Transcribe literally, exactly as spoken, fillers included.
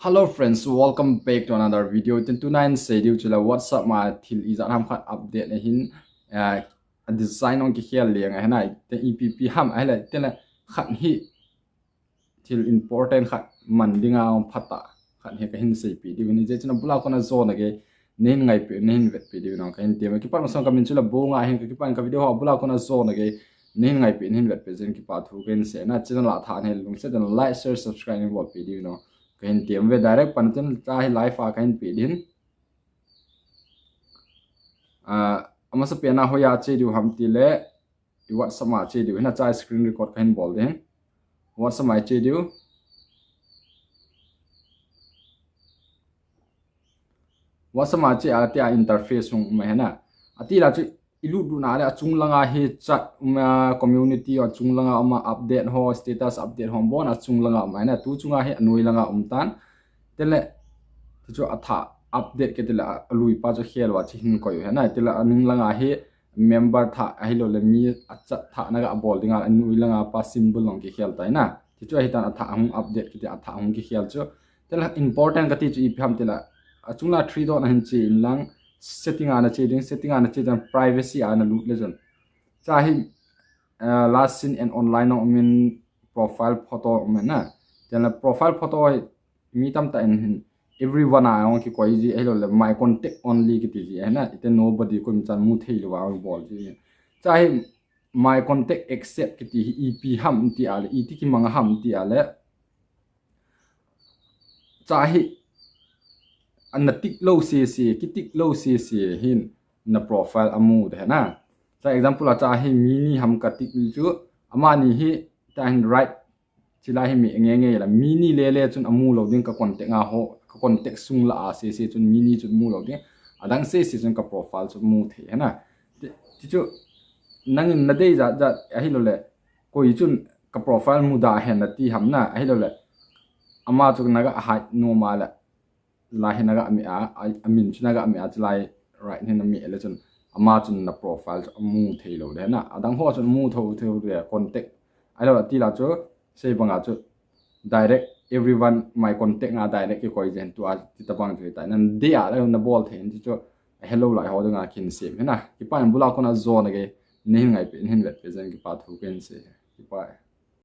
Hello friends, welcome back to another video. Tin tunin sei diu chu la WhatsApp ma thil ijat ham khat update ahin, uh, design ong kikhel leng ahin, te ipi ipi ham ahile, tin la khat hi thil important khat man dinga ong phatah khat hi kahin seipeh diu ahin, hijeh chun abula kona jona gei nahin ngaipeh, nahin vetpeh diu ahin kahin tem. Kipat masang kamin chu la Bonga ahin, ka kipat ka video ho abula kona jona gei nahin ngaipeh, nahin vetpeh jeh in kipa thu kahin sei ahin, channel a thah nahi le lungset in like, share, subscribe nahin bolpeh diu ahin kahin tem ve. Direct pan tin cha hi live a kahin pe ding ahin. Ah, amasa pen a hoiya che diu ham tile, i WhatsApp ma che diu ahin, cha screen record kahin bol ding ahin. WhatsApp ma che diu. WhatsApp ma che a tia interface hung um ahin. Ati la chu ilut lut na le achung langa hi chat um a, community achung langa um a, update ho, status update ho, abon achung langa um ahin, tu chunga hi anoi langa um tan. Tin le, ti chu athah update kiti le alui pa chu khel uva chu hin koi u ahin, ti le aning langa hi member thah ahilou le mi achat thah na ga bol dinga anoi langa pa symbol ong kikhel tai ahin. Ti chu ahitan athah hung update kiti athah hung kikhel chu. Tin le important kati chu ipi ham tile, achung la three dot na hin che in lang, setting a na che ding, setting a na che ding, privacy a na lut le chun. Cha hi, uh, last seen and online ong um in profile photo ong um ahin. Tin le profile photo hi mi tamtah in hin everyone a ong kikoi ji ahilou le my contact only kiti ji ahin, ite nobody koima chan mu thei lou va ong bol ji. Cha hi my contact accept kiti hi ipi ham ti a le, iti kimang ham ti a le, cha hi ana tick lou sese, kitick lou sese hin na profile amu ding ahin. Cha example a cha hi mi ni ham ka tick chu, amani hi ta hin right, chilai hi mi nge nge la mi ni le le chun amu lou ding, ka contact a ho, ka contact sung la a sese chun mi ni chun mu lou ding. Adang sese chun ka profile chu mu thei ahin. Ti, ti chu nangin na dei jat jat ahilou le koi chun ka profile mu da hen nati ham ahin, ahilou le ama chu na ga hide nom a le, la hi na ga mi a, a, amin chu na ga mi a, chilai right hin na mi le chun ama chun na profile chu amu thei lou ding ahin. Adang ho chun mu thou thou ding, contact ahilou le ti la chu sei banga chu direct everyone my contact a direct kikoi jeng tua ti tabang chu tai. Na dei a le na bol thei in ti chu hello lai ho dinga kin sem ahin. Kipa in abula kona jona gei nahin ngaipeh, nahin vetpeh jeh in kipa thu kahin sei. Kipa.